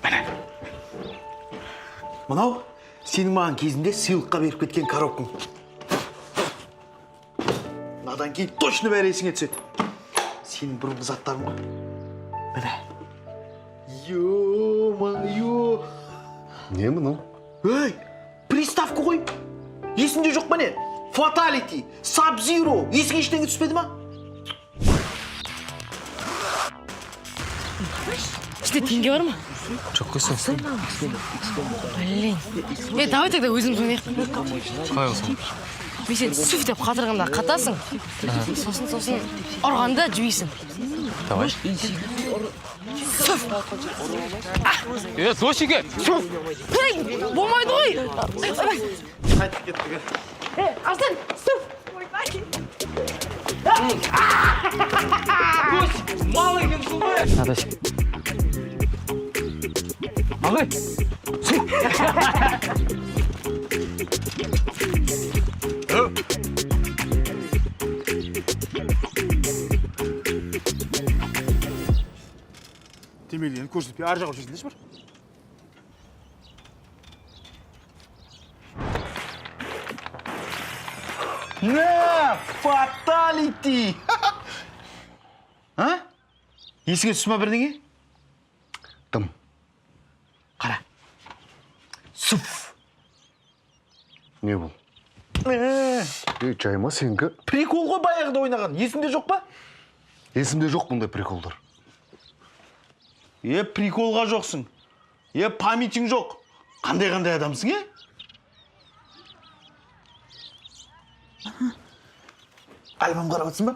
Міне, мынау сенің маған кезінде сыйлыққа беріп кеткен коробкаң. Мынадан кейін точно бәрі есіңе түседі. Сенің бұрынғы заттарың ғой. Міне. Ё-моё! Не мынау? Ей, приставка ғой. Есіңде жоқ па, не? Фаталити, Саб-Зиро, есіңе ештеңе түспеді ма? Ішінде теңге бар ма? Жоқ қой, сол. Блин. Е, давай тогда өзіміз ойнайық. Қалай болсын? Мен сен сүф деп қатырғанда қатасың. Сосын ұрғанда жібисің. Давай. Сүф. Е, Досеке! Ей, болмайды ғой. Қайтып кеттік. Е, Арсен, сүф. Мал екенсің ғой. Досик. Ағай. Темелгені көрсетпей, ар жаққа жүрсеңдерші бір. На, фаталити! А? Есіңе түсті ма бірдеңе? Тым. Қара. Суф. Не бұл? Е, жай ма сенікі? Прикол ғой, баяғыда ойнаған. Есіңде жоқ па? Есімде жоқ бұндай приколдар. Е, приколға жоқсың. Е, памятің жоқ. Қандай-қандай адамсың, е? Альбом қарап отырсың ба?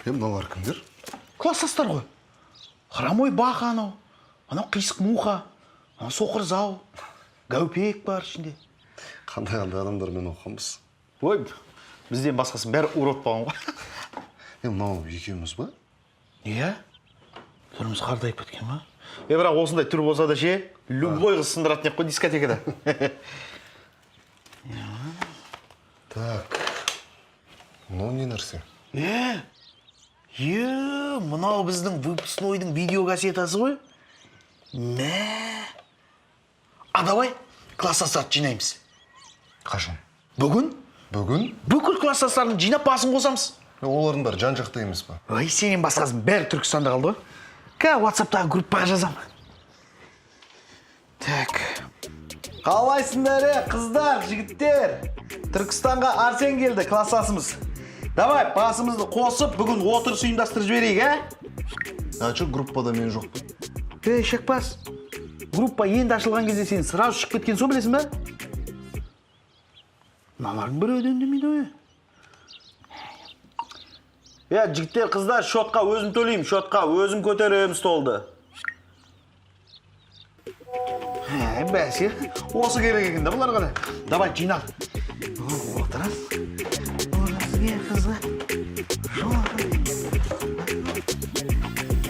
Е, мыналар кімдер? Класстастар ғой. Хромой Баха анау. Анау қисық Муха. Анау соқыр Зау. Гәупек бар ішінде. Қандай-қандай адамдармен оқығанбыз. Ой, бізден басқасы бәрі урод болған ғой. Е, мынау екеуміз ба? Иә? Түріміз қартайып кеткен ба? Е, бірақ осындай түр болса да ше, любой қыз сындыратын ек қой дискотекада. Так. Мынау не нәрсе? Е, е, мынау біздің выпускнойдың видеокассетасы ғой. Мә. А давай класстастарды жинаймыз. Қашан? Бүгін. Бүгін? Бүкіл класстастарын жинап, басын қосамыз. Е, олардың бәрі жан жақта емес па? Ой, сенен басқасының бәрі Түркістанда қалды ғой. Ка, WhatsApp'тағы группаға жазам. Так. Қалайсыңдар, е, қыздар, жігіттер? Түркістанға Арсен келді, класстасымыз. Давай, басымызды қосып, бүгін отырыс ұйымдастырып жіберейік, ә? А че группада мен жоқпын? Ей, шекпас. Группа енді ашылған кезде сен сразу шығып кеткен соң, білесің ба? Мыналардың біреуі де үндемейді ғой. Е, жігіттер, қыздар, счетқа өзім төлеймін, счетқа өзім көтеремін столды. Ә, бәсе, осы керек екен да бұларға да. Давай, жинал. Отырамыз.